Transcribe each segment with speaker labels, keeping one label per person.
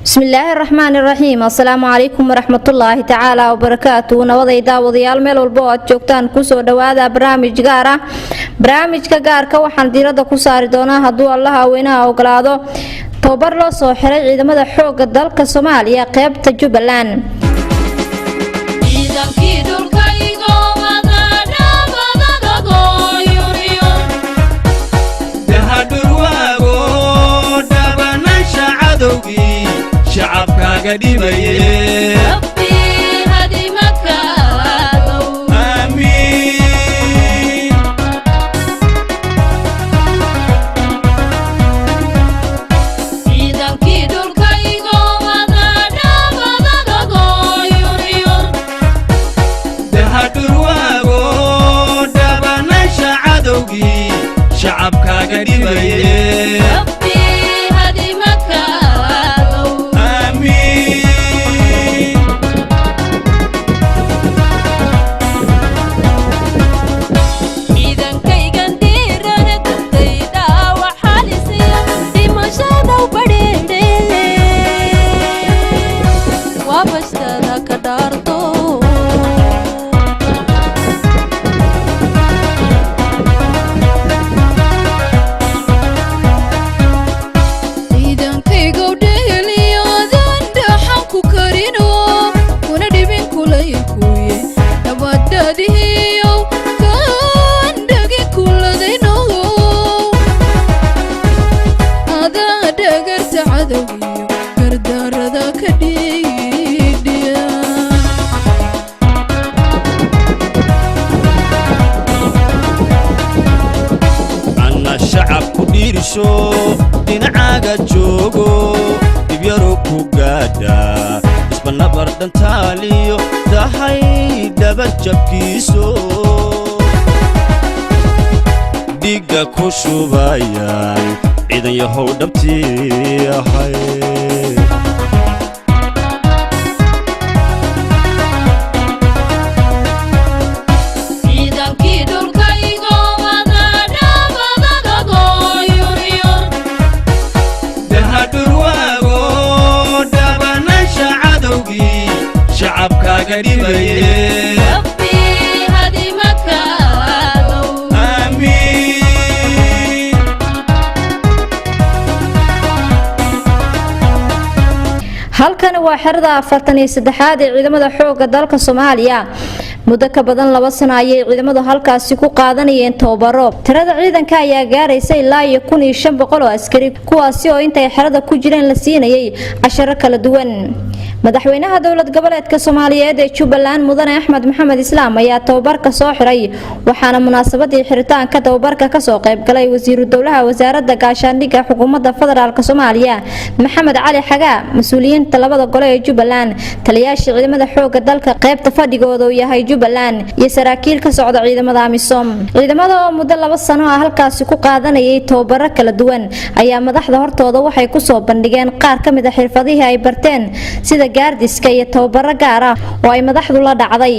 Speaker 1: Bismillaahi raxmaani raxiim. Assalaamu calaykum waraxmatullaahi tacaala wabarakaatu. Nabaday daawadayaal, meel walba oo aad joogtaan, kusoo dhawaada barnaamij gaar ah. Barnaamijka gaarka waxaan diirada ku saari doonaa, hadduu Allaha weynaha ogolaado, tababar loo soo xiray ciidamada xooga dalka Soomaaliya qeybta Jubbaland.
Speaker 2: Shacabkaaga dhibaye. Aamiin. Dahadhurwaago dhabanasha cadowgii shacabkaaga dhibaye. Aamiin.
Speaker 3: Ciidankaygow dheheliyodan dhaxan ku karino kuna dhibin kulaykuye nabadadihiyow kaan dhagi kuladayno adaa dhagarta cadowgiyo gardaarada ka dhiidhiya.
Speaker 2: Anna shacabku dhiirisho dhinacaaga joogo dhibyaru ku gaadha isbanabar dhantaaliyo tahay dhabarjabkiiso dhiigga ku shubayaan ciidan yahow dhabtii ahay. Dahadhurwaago dhabanasha cadowgii shacabkaaga dhibaye. Aamiin.
Speaker 1: Halkani waa xerada 43aad ee ciidamada xooga dalka Soomaaliya. Muddo ka badan 2 sano ayay ciidamadu halkaasi ku qaadanayeen tababaro. Tirada ciidanka ayaa gaaraysa ilaa iyo 1500 oo askari, kuwaasi oo intay xerada ku jireen la siinayay casharo kala duwan. Madaxweynaha dowlad goboleedka Soomaaliyeed ee Jubbaland, Mudane Axmed Maxamed Islaam, ayaa tababarka soo xiray, waxaana munaasabadii xiritaanka tababarka kasoo qaybgalay wasiiru dowlaha wasaaradda gaashaandhigga xukuumadda federaalk Soomaaliya, Maxamed Cali Xagaa, mas-uuliyiinta labada gole ee Jubbaland, taliyaasha ciidamada xooga dalka qaybta fadhigooda uu yahay Jubbaland iyo saraakiil ka socda ciidamada AMISOM. Ciidamada oo muddo 2 sano ah halkaasi ku qaadanayay tababaro kala duwan ayaa madaxda hortooda waxay kusoo bandhigeen qaar ka mid a xirfadihii ay barteen, sida gaardiska iyo tababaro gaar ah oo ay madaxdu la dhacday.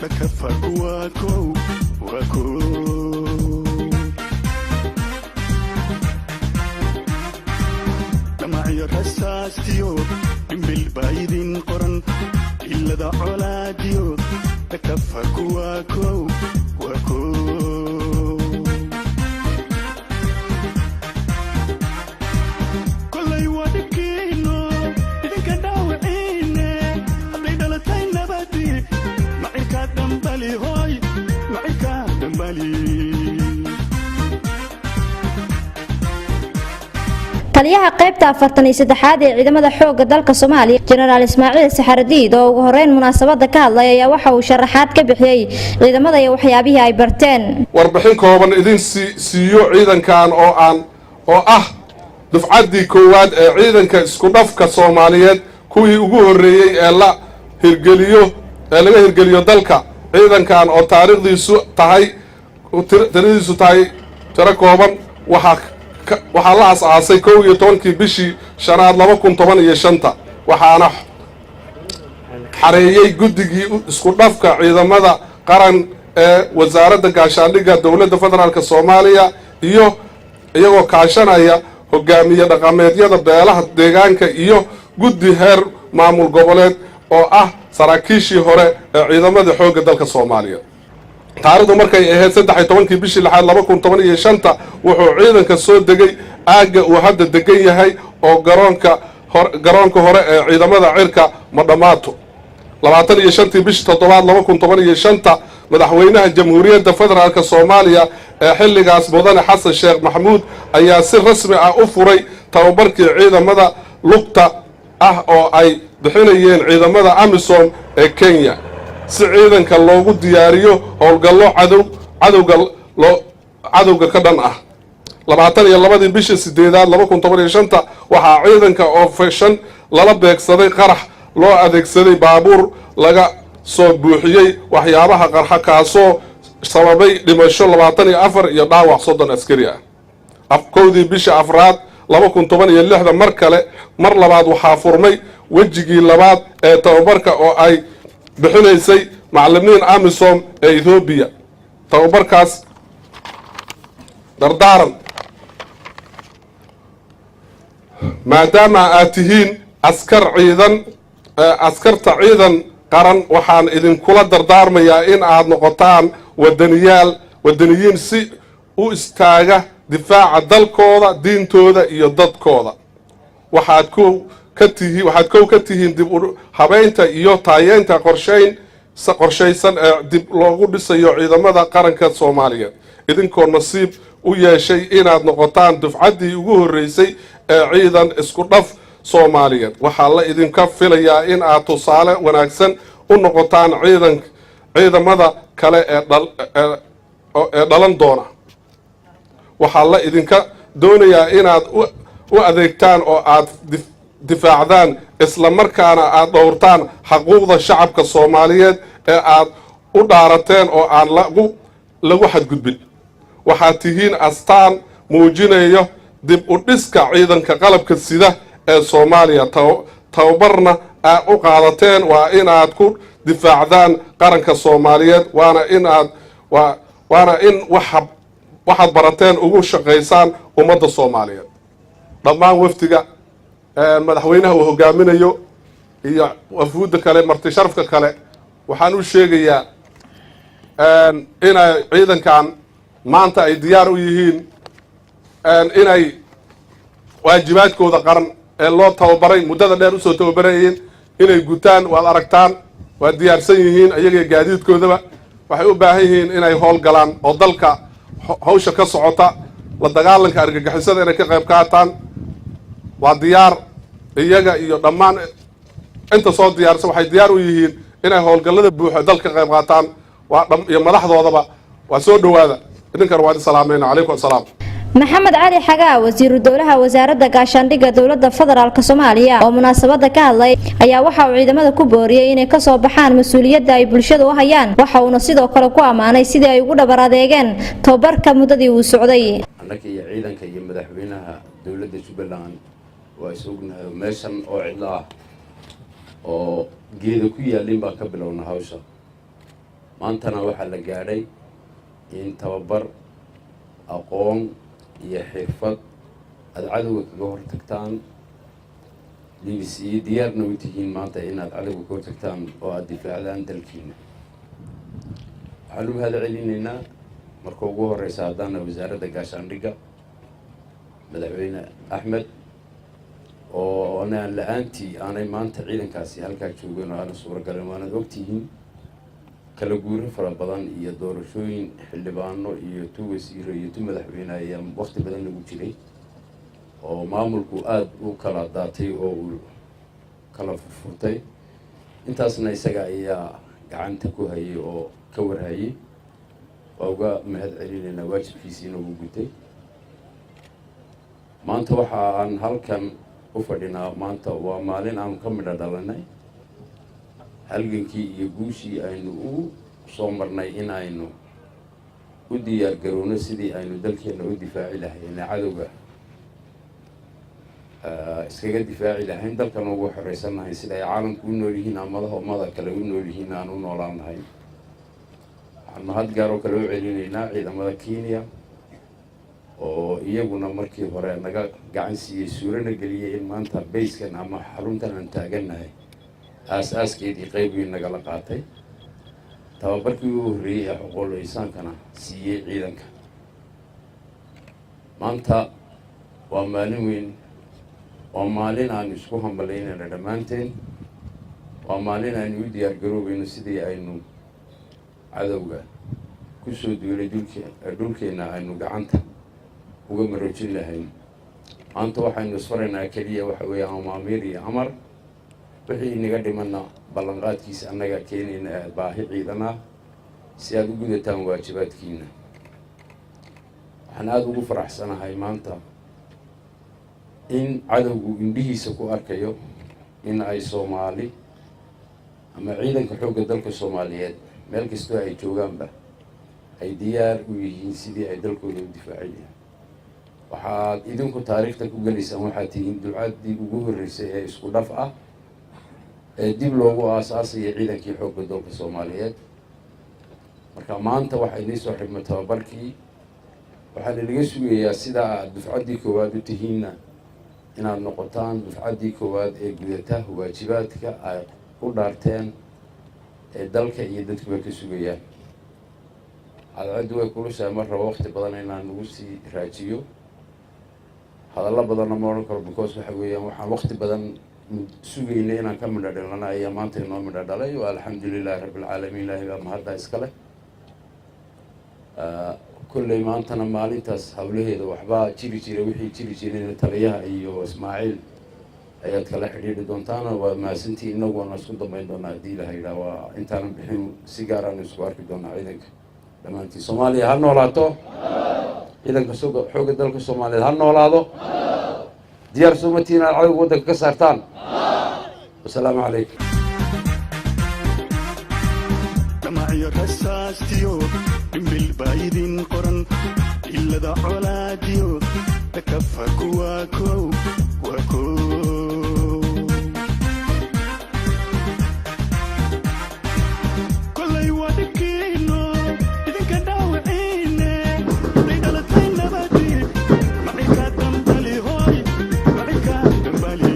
Speaker 4: Dhakafaarku waa kow, waa kow. Dhamacyo rasaastiyo dhimbil baa idin qoran, ilada colaadiyo dhakafaarku waa kow, waa kow. Kolay waa dhibkiino idinka dhaawiciine, hadday dhalatay nabadi macirkaa dhambali, hooy macirkaa dhambali.
Speaker 1: Taliyaha qaybta 43aad ee ciidamada xooga dalka Soomaaliya, Jenaraal Ismaaciil Saxardiid, oo ugu horeyn munaasabada ka hadlay, ayaa waxa uu sharaxaad ka bixiyey ciidamada iyo waxyaabihii ay barteen.
Speaker 5: Warbixin kooban idin siiyo ciidankan oo aan oo ah dufcaddii koowaad ee ciidanka isku dhafka Soomaaliyeed, kuwii ugu horreeyey ee la hirgeliyo, ee laga hirgeliyo dalka. Ciidankan oo taariikhdiisu tahay, tiradiisu tahay tiro kooban, waxaa la as-aasay 11-kii bishii shanaad 2015-ta, waxaana xareeyey guddigii isku dhafka ciidamada qaran ee Wasaaradda Gaashaandhigga Dowladda Federaalka Soomaaliya, iyo iyagoo kaashanaya hogaamiye dhaqameedyada beelaha deegaanka iyo guddi heer maamul goboleed oo ah saraakiishii hore ee ciidamada xoogga dalka Soomaaliya. Taarikhdu markay ahayd 13-kii bishii lixaad 2015-ta, wuxuu ciidanka soo degay aagga uu hadda degan yahay oo garoonka hore ee ciidamada cirka Madhamaato. 25-tii bishii toddobaad 2015-ta, Madaxweynaha Jamhuuriyadda Federaalka Soomaaliya ee xilligaas, Mudane Xasan Sheekh Maxamuud, ayaa si rasmi ah u furay tababarkii ciidamada lugta ah oo ay bixinayeen ciidamada AMISOM ee Kenya, si ciidanka loogu diyaariyo howlgallo cadow cadowga loo cadowga ka dhan ah. 22-dii bishii sideedaad 2015-ta, waxaa ciidanka oo feshan lala beegsaday qarax loo adeegsaday baabuur laga soo buuxiyey waxyaabaha qarxa, kaasoo sababay dhimasho 24 iyo dhaawac 30 askari ah. 1-dii bisha afraad 2016-da, mar kale, mar labaad, waxaa furmay wejigii labaad ee tababarka oo ay bixinaysay macalimiin AMISOM ee Ethoobiya. Tababarkaas dardaaran: maadaama aad tihiin askar ciidan, askarta ciidan qaran, waxaan idinkula dardaarmayaa in aad noqotaan wadaniyaal, wadaniyiin si u istaaga difaaca dalkooda, diintooda iyo dadkooda. Waxaad kow ka tihiin dib u habeynta iyo taayeynta qorshaysan ee dib loogu dhisayo ciidamada qaranka Soomaaliyeed, idinkoo nasiib u yeeshay inaad noqotaan dufcaddii ugu horreysay ee ciidan isku dhaf Soomaaliyeed. Waxaa la idinka filayaa in aad tusaale wanaagsan u noqotaan ciidamada kale ee dhalan doona. Waxaa la idinka doonayaa inaad u adeegtaan oo aad difaacdaan, isla markaana aad dhowrtaan xaquuqda shacabka Soomaaliyeed ee aad u dhaarateen oo aan lagu xadgudbin. Waxaad tihiin astaan muujinayo dib u dhiska ciidanka qalabka sida ee Soomaaliya. Tababarna aad u qaadateen waa inaad ku difaacdaan qaranka Soomaaliyeed, waana in waxaad barateen ugu shaqaysaan ummadda Soomaaliyeed. Dhammaan wafdiga madaxweynaha uu hogaaminayo iyo wafuudda kale, marti sharafka kale, waxaan u sheegayaa inay ciidankan maanta ay diyaar u yihiin inay waajibaadkooda qaran ee loo tababaray, muddada dheer usoo tababarayeen, inay gutaan. Waad aragtaan, waa diyaarsan yihiin iyaga, gaadiidkoodaba. Waxay u baahan yihiin inay howlgalaan oo dalka hawsha ka socota, la dagaalanka argagixisada, inay ka qayb qaataan. Waa diyaar iyaga iyo dhammaan inta soo diyaarsan. Waxay diyaar u yihiin inay howlgallada buuxa dalka ka qayb qaataan. Waa iyo madaxdoodaba waa soo dhowaada. Idinkana waa idin salaamayna. Calaykum assalaam.
Speaker 1: Maxamed Cali Xagaa, wasiiru dowlaha Wasaaradda Gaashaandhigga Dowladda Federaalka Soomaaliya, oo munaasabada ka hadlay, ayaa waxa uu ciidamada ku booriyey inay kasoo baxaan mas-uuliyadda ay bulshada u hayaan. Waxa uuna sidoo kale ku ammaanay sidii ay ugu dhabar adeegeen tababarka muddadii uu socday.
Speaker 6: Annaga iyo ciidanka iyo madaxweynaha dowladda Jubbaland waa is ognahay. Meeshan oo cidlo ah oo geeda ku yaallin baan ka bilowna hawsha. Maantana waxaa la gaadhay in tababar, aqoon iyo xirfad aada cadowga kaga hortagtaan liibisiiyo, diyaarna u tihiin maanta inaad cadowga ka hortagtaan oo aada difaacdaan dalkiina. Waxaan u mahad celinaynaa marka ugu horeysa haddaana Wasaaradda Gaashaandhigga, Madaxweyne Axmed, oo anaan la-aantii aanay maanta ciidankaasi halkaa joogeen oo aana suuragalin. Waanaad ogtihiin kala guuro fara badan iyo doorashooyin xildhibaano iyo tu wasiiro iyo tu madaxweyne ayaa waqti badan lagu jiray, oo maamulku aada u kala daatay oo uu kala furfurtay. Intaasna isaga ayaa gacanta ku hayay oo ka warhayay. Waa uga mahad celinaynaa waajibkiisiina uu gutay. Maanta waxa aan halkan u fadhinaa, maanta waa maalin aan ka midho dhalanay halgankii iyo guushii aynu u soo marnay in aynu u diyaar garowno sidii aynu dalkeenna u difaaci lahayna, cadowga iskaga difaaci lahayn, dalkana ugu xoreysannahay, sida ay caalamku u nool yihiin amadaha ummada kale u nool yihiin aan u noolaan lahayn. Waxaan mahad gaar oo kale u celinaynaa ciidamada Kenya, oo iyaguna markii hore naga gacan siiyey, suurana geliyey in maanta base-kan ama xaruntan aan taagannahay aas-aaskeedii qeyb weyn nagala qaatay, tababarkii ugu horreeyey ee xuquuqul insaankana siiyey ciidanka. Maanta waa maalin weyn, waa maalin aanu isku hambalaynayno dhammaanteen, waa maalin aynu u diyaar garoobayno sidii aynu cadowga kusoo duulay dhulkeenna aynu gacanta uga maroojin lahayn. Maanta waxaynu isfaraynaa keliya waxa weeye amaamiir iyo amar. Wixii inaga dhimanna ballanqaadkiisa annagaa keenayna baahi ciidan ah si aada u gudataan waajibaadkiina. Waxaan aada ugu faraxsanahay maanta in cadowgu indhihiisa ku arkayo in ay Soomaali ama ciidanka xoogga dalka Soomaaliyeed meel kastoo ay joogaanba ay diyaar u yihiin sidii ay dalkooda u difaaci lahayn. Waxaad idinku taariikhda ku gelaysaan, waxaad tihiin dufcaddii ugu horreysay ee isku dhaf ah ee dib loogu aasaasaya ciidankii xoogga dalka Soomaaliyeed. Marka maanta waxaa idiin soo xidhma tababarkii. Waxaana laga sugayaa sidaa aad dufcaddii koowaad u tihiinna inaad noqotaan dufcaddii koowaad ee gudata waajibaadka ay u dhaarteen ee dalka iyo dadkuba ka sugayaan. Cadceeddu way kulushahay, mar rabo waqti badan inaan nagu sii raajiyo. Hadallo badanna ma odhan karo, because waxa weeyaan waxaan waqti badan sugaynay inaan ka midho dhalana ayaa maanta inoo midho dhalay. Waa alxamdu lilahi rabbi alcaalamiin. Ilaahay baa mahadda iska leh. Kolley maantana maalintaas hawlaheeda waxbaa jiri jira, wixii jiri jirayna taliyaha iyo Ismaaciil ayaad kala xidhiidhi doontaana. Waa mahadsantii. Inaguana isku dambayn doonaa haddii Ilaha yidhaah. Waa intaanan bixin si gaaraanu isku arki doonaa. Ciidanka dhammaantii Soomaaliya ha noolaato. Ciidanka xoogga dalka Soomaaliyeed ha noolaado. Diyaar soomatiin inaad cadowga waddanka ka saartaan? Wasalaamu calaykum.
Speaker 4: Dhamacyo rasaastiyo dhimbil baa idin qoran, ilada colaadiyo dhakafaku waa kow, waa kow. Kolay waa dhibkiino idinka dhaawiciine, hadday dhalatay nabadi macika dambali hoy, macika dambali.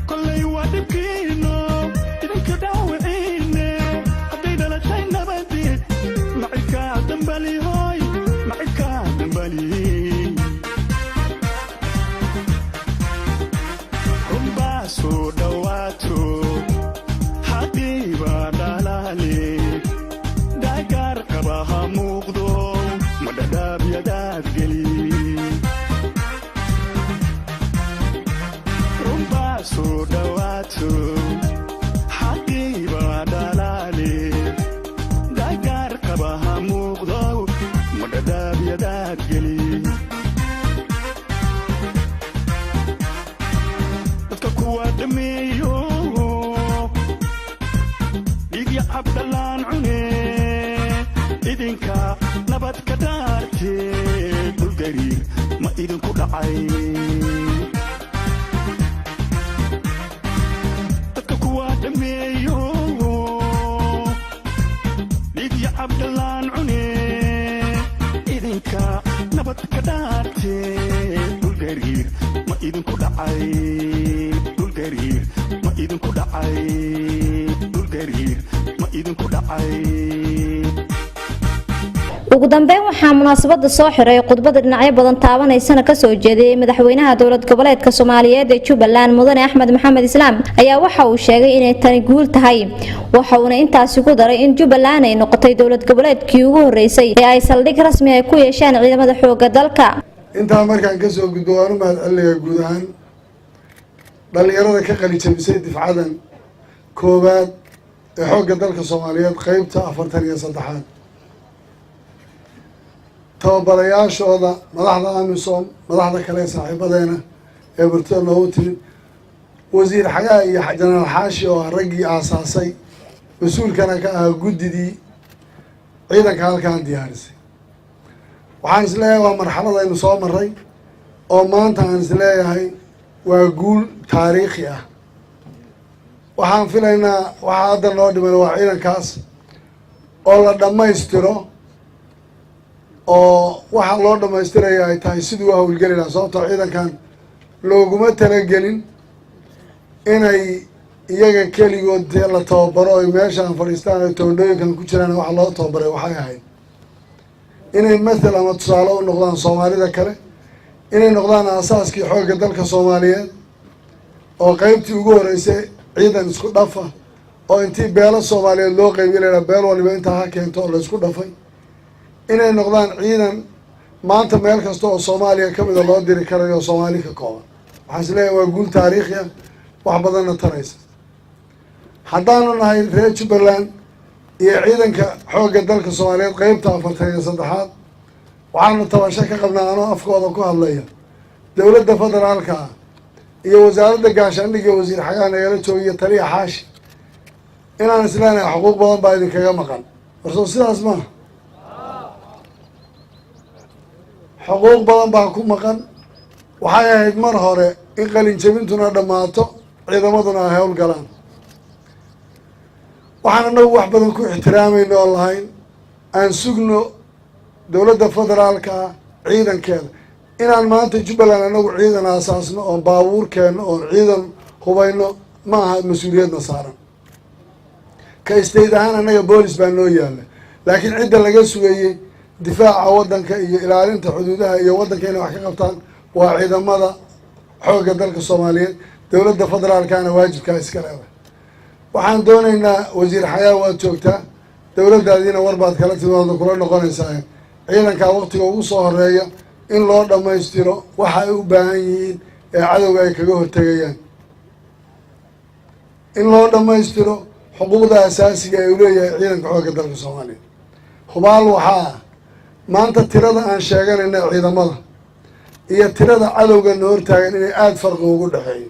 Speaker 4: Kolay waa dhibkiino idinka dhaawiciine, hadday dhalatay nabadi macika dambali hoy, macika dambali. Runbaa soo dhawaato, xaqiiba dhalaale dhagaar qaba ha muuqdo, madhadhaabyadaad geli. Runbaa soo dhawaato, xaqiiba dhalaale dhagaar qaba ha muuqdo, madhadhaabyadaad geli. Dadka kuwa dhameeyo dhiigya cabdhalaan cune, idinka nabad ka dhaarte, dhulgariir ma idinku dhacay? Dadka Dhacay dhulgariir ma idinku dhacay? Dhulgariir ma idinku dhacay?
Speaker 1: Ugu dambeyn, waxaa munaasabada soo xiray, khudbada dhinacyo badan taabanaysana kasoo jeediyey madaxweynaha dowlad goboleedka Soomaaliyeed ee Jubbaland, mudane Axmed Maxamed Islaam, ayaa waxa uu sheegay inay tani guul tahay. Waxa uuna intaasi ku daray in Jubbaland ay noqotay dowlad goboleedkii ugu horeysay ee ay saldhig rasmi ay ku yeeshaan ciidamada xooga dalka.
Speaker 7: Intaa markaan kasoo gudbo, waan u mahad celinayaa guud ahaan dhalinyarada ka qalijabisay difcadan koowaad ee xoogga dalka Soomaaliyeed, qeybta 43aad, tababarayaashooda, madaxda AMISOM, madaxda kale ee saaxiibadeena ee martida noogu timid, wasiir Xagaa iyo Jenaraal Xaashi oo ah raggii aasaasay, mas-uulkana ka ahaa guddidii ciidanka halkaan diyaarisay. Waxaan is leeyahay waa marxalad aynu soo maray oo maanta aan is leeyahay waa guul taariikhi ah. Waxaan filaynaa waxaa hadda noo dhiman waa ciidankaas oo la dhammaystiro, oo waxa loo dhammaystiraya ay tahay siduu u hawlgeli lahaa, sababtoo ciidankan looguma talagelin inay iyaga keligood dee la tababaro, ay meeshaan fadhiistaan, ay toondhooyinkan ku jiraan. Waxa loo tababaray waxay ahayd inay mathal ama tusaale u noqdaan Soomaalida kale, inay noqdaan aasaaskii xoogga dalka Soomaaliyeed, oo qeybtii ugu horeysay ciidan isku dhafa oo intii beelo Soomaaliyeed loo qeybiy lahaa, beel waliba intaa ha keento, oo la isku dhafay, inay noqdaan ciidan maanta meel kasta oo Soomaaliya ka mida loo diri karayo, Soomaali ka kooban. Waxaan is leeyahay waa guul taariikhi ah, wax badanna taraysa. Haddaanu nahay reer Jubbaland iyo ciidanka xoogga dalka Soomaaliyeed qeybta 43aad, waxaanu tabasho ka qabnaa, anoo afkooda ku hadlaya, dowladda federaalka ah iyo wasaaradda gaashaandhig iyo wasiir Xagaa nagala joogiyo taliya Xaashi, inaan isleenahay xuquuq badan baa idinkaga maqan. Warsoo sidaas maaha? Xuquuq badan baa ku maqan. Waxay ahayd mar hore in qalin jebintuna dhammaato, ciidamaduna ay hawl galaan. Waxaan anagu wax badan ku ixtiraamayno oo lahayn aan sugno dowladda federaalka ah ciidankeeda, inaan maanta Jubbaland anagu ciidan aasaasno, oon baabuur keenno, oon ciidan hubayno, ma aha mas-uuliyadna saaran. Ka state ahaan annaga boolis baa noo yaalla, laakiin cidda laga sugayey difaaca waddanka iyo ilaalinta xuduudaha iyo waddanka inay wax ka qabtaan waa ciidamada xoogga dalka Soomaaliyeed. Dowladda federaalkana waajibkaa iska leedahay. Waxaan doonaynaa, wasiir Xayaa, waad joogtaa, dowladdaadiina war baad kala timaado kula noqonaysaa, ciidankaa waqtiga ugu soo horeeya in loo dhammaystiro waxa ay u baahan yihiin ee cadowga ay kaga hortegayaan, in loo dhammaystiro xuquuqda asaasiga ee uu leeyahay ciidanka xoogga dalka Soomaaliya. Hubaal waxaa ah maanta tirada aan sheeganayna ciidamada iyo tirada cadowgana hortaagan inay aada farqi ugu dhexeeyo.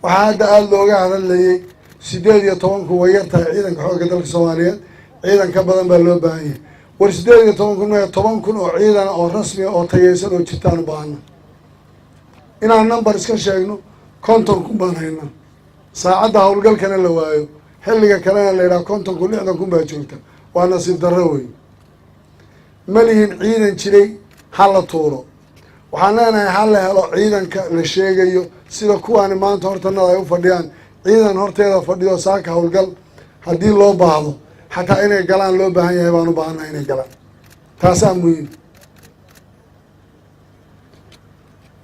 Speaker 7: Waxaa hadda aada looga hadlayay 18 kun way yar tahay ciidanka xoogga dalka Soomaaliyeed, ciidan ka badan baa loo baahan yahay. War 18,000 maya, 10,000 oo ciidana oo rasmiga oo tayeysan oo jirtaan u baahana. Inaan number iska sheegno, 50,000 baan haynaa, saacadda howlgalkana la waayo, xilliga kalena la yidhaha 50,000, 60,000 baa joogta, waa nasiib darro wey. Ma lihin ciidan jiray ha la tuuro. Waxaan leenahay ha la helo ciidanka la sheegayo, sida kuwaani maanta hortanada ay u fadhiyaan, ciidan horteeda fadhiyo saaka howlgal haddii loo baahdo xataa inay galaan loo baahan yahay baan u baahannahay inay galaan. Taasaa muhiim.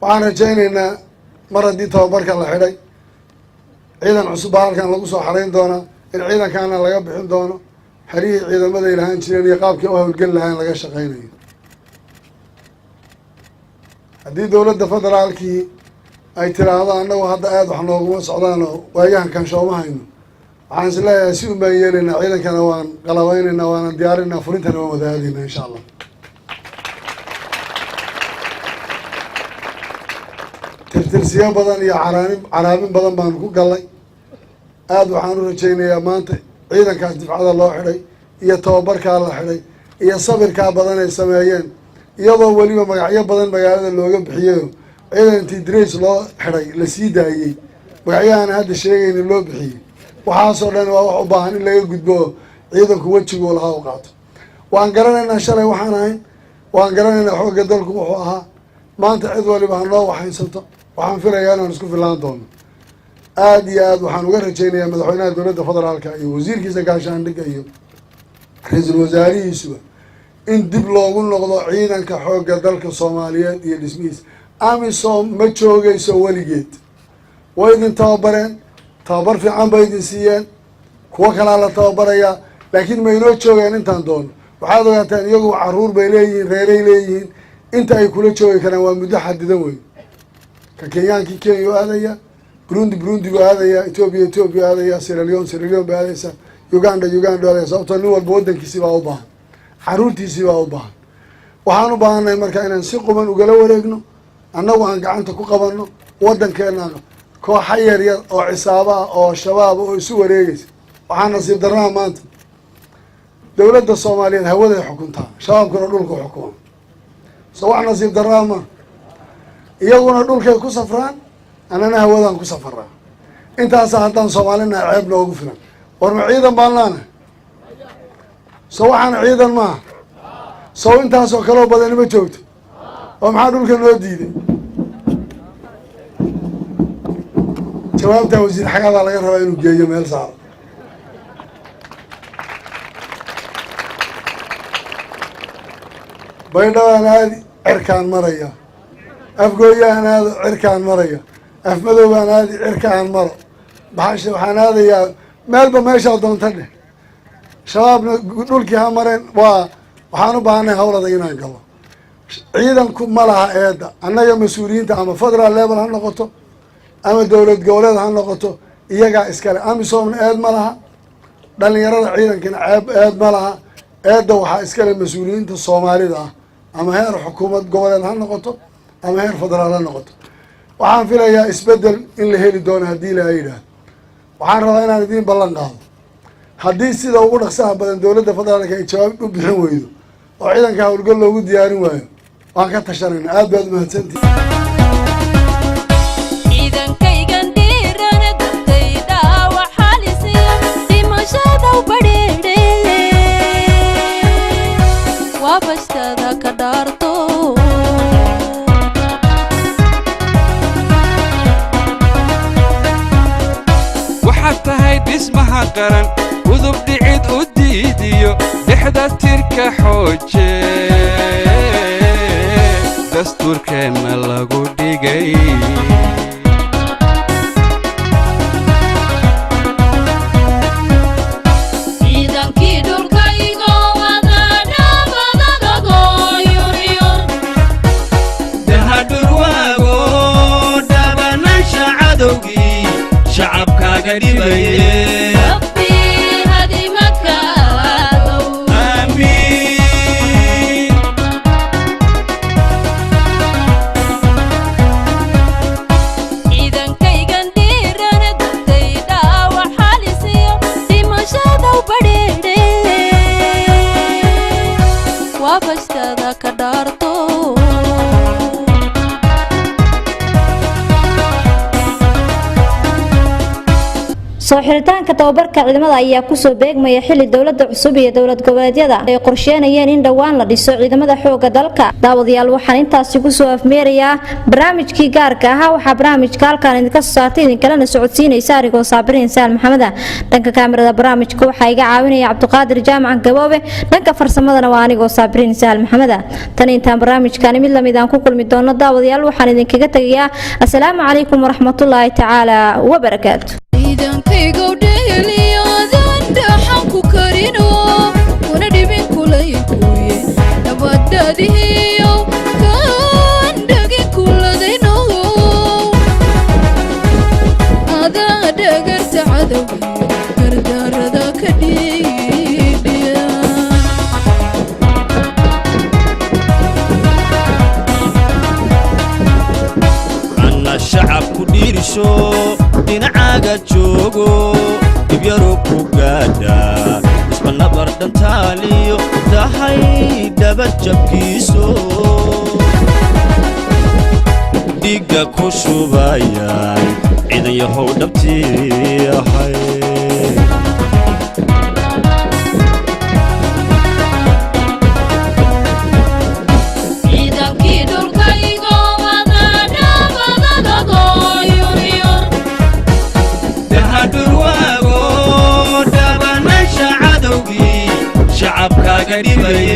Speaker 7: Waxaan rajaynaynaa mar haddii tababarka la xidhay, ciidan cusub baa halkan lagu soo xarayn doonaa, in ciidankaana laga bixin doono xerihii ciidamaday lahaan jireen iyo qaabkii u howlgeli lahaan laga shaqaynayo. Haddii dowladda federaalkii ay tiraahdo annagu hadda aada wax nooguma socdaan oo waayahan kanshooma hayno, waxaan is leeyahay si un baan yeelaynaa, ciidankana waan qalabaynaynaa, waanan diyaarinaynaa, furintana waan wada aadaynaa, insha Allah. Tirtirsiyo badan iyo caraanin caraabin badan baanu ku gallay. Aada waxaan u rajaynayaa maanta ciidankaas difcada loo xidhay iyo tababarkaa la xidhay iyo sabirkaa badan ay sameeyeen, iyadoo weliba magacyo badan magaalada looga bixiyeyo, ciidan intii drays loo xidhay la sii daayey, magacyahaan hadda sheegayna loo bixiyey. Waxaasoo dhan waa wax u baahan in laga gudbo oo ciidanku wejiguu lahaa u qaato. Waan garanaynaa shalay waxaan ahayn, waan garanaynaa xoogga dalku wuxuu ahaa. Maanta cid waliba ha noo waxaysato. Waxaan filayaa inaan isku fillaan doono. Aada iyo aad waxaan uga rajaynayaa madaxweynaha dowladda federaalka iyo wasiirkiisa gaashaandhigga iyo ra-iisul wasaarihiisuba in dib loogu noqdo ciidanka xoogga dalka Soomaaliyeed iyo dhismihiisa. AMISOM ma joogayso weligeed. Way idin tababareen, tababar fiican bay idin siiyeen, kuwo kalaa la tababarayaa, laakiin ma inoo joogeen intaan doono. Waxaad ogaataan, iyagu caruur bay leeyihiin, reeray leeyihiin. Inta ay kula joogi karaan waa muddo xadidan wey. Ka Kenyaankii Kenya u aadaya, Burundi Burundi buu aadaya, Etoobiya Etoobiya aadaya, Sierra Leone Sierra Leone bay aadaysa, Uganda Uganda aadaya. Sababtoo nin walba waddankiisii baa u baahan, caruurtiisii baa u baahan. Waxaan u baahannahay marka inaan si quman ugala wareegno, annagu aan gacanta ku qabanno waddankeena. Kooxa yar yar oo cisaaba ah oo Shabaaba oo isu wareegaysa, waxaa nasiib darnaha maanta dowladda Soomaaliyeed hawaday xukuntaa, Shabaabkuna dhulka xukuma. So wax nasiib darnaa ma? Iyaguna dhulkay ku safraan, annana hawadaan ku safaraa. Intaasa haddaan Soomaalinaha ceeb noogu filan. War ma ciidan baan laana? So waxaan ciidan maaha? Sow intaasoo kaloo badani ma joogto? Oo maxaa dhulka noo diiday? Jawaabtaa wasiir xagaadaa laga rabaa inuu geeyo meel saaro. Baydhawaan aadi, cirkaan maraya. Afgooyahan aado, cirkaan maraya. Afmadowbaan aadi, cirkaan maro. Baxasha waxaan aadayaa meelba meeshaa doonta dheh. Shabaabna dhulkii ha mareen. Waa waxaan u baahanay hawl adag inaan galo. Ciidanku ma laha eedda. Annaga mas-uuliyiinta, ama federal level ha noqoto ama dowlad goboleed ha noqoto, iyagaa iskale. AMISOMna eed ma laha, dhalinyarada ciidankana ceeb eed ma laha. Eedda waxaa iskale mas-uuliyiinta Soomaalida ah, ama heer xukuumad goboleed ha noqoto ama heer federaal ha noqoto. Waxaan filayaa isbeddel in la heli doono haddii la yidhaahdo. Waxaan rabaa inaan idiin ballan qaado, haddii sida ugu dhaqsaha badan dowladda federaalka ay jawaab u bixin weydo oo ciidanka howlgal loogu diyaarin waayo, waan ka tashanayna. Aad baad umahadsantihi.
Speaker 3: Ciidankaygan dhiirana dadkay dhaawac xalisiyo dhimashada u badheedhe, waa bashtada ka dhaarto.
Speaker 8: Waxaad tahay dhismaha qaran, udub dhicid u diidiyo dhexda tirka xooje dastuurkeenna lagu dhigay.
Speaker 3: Ciidankii dhulkaygo wadaadhabadadago yuryur.
Speaker 2: Dahadhurwaago dhabanasha cadowgii shacabkaaga dhibaye.
Speaker 3: Rabbi hadimakaadow.
Speaker 2: Aamiin.
Speaker 3: Ciidankaygan dhiirana dadkay dhaawac xalisiyo dhimashada u badheedhe, waa bashtada ka dhaarto.
Speaker 1: Soo xiritaanka tababarka ciidamada ayaa kusoo beegmaya xili dowlada cusub iyo dowlad goboleedyada ay qorsheynayeen in dhowaan la dhiso ciidamada xooga dalka. Daawadayaal, waxaan intaasi kusoo afmeerayaa barnaamijkii gaarka ahaa. Waxaa barnaamijka halkaan idinka soo saartay, idinkalena socodsiinaysa anigoo Saabiriin Saal Maxameda. Dhanka kaamirada barnaamijka waxaa iga caawinaya Cabdiqaadir Jaamac Gaboobe, dhanka farsamadana waa anigoo Saabiriin Saal Maxameda. Tan intaan barnaamijkani mid lamid aan ku kulmi doono, daawadayaal, waxaan idinkaga tegayaa asalaamu calaykum waraxmatullaahi tacaala wabarakaatu.
Speaker 3: Ciidankaygow dheheliyadan dhaxan ku karino kuna dhibin kulaykuye nabadadihiyo kaan dhagin kuladayno, adaa dhagarta cadowgiyo gardaarada ka dhiidhiya.
Speaker 2: Anna shacabku dhiirisho dhinacaaga joogo, dhibyaru ku gaadha isma nabar dhantaaliyo tahay dhabadjabkiiso dhiigga ku shubayaan ciidan yahow dhabtii ahay.
Speaker 3: Ciidankii dhulkaygo wadaadhabadadago.
Speaker 2: dhibay.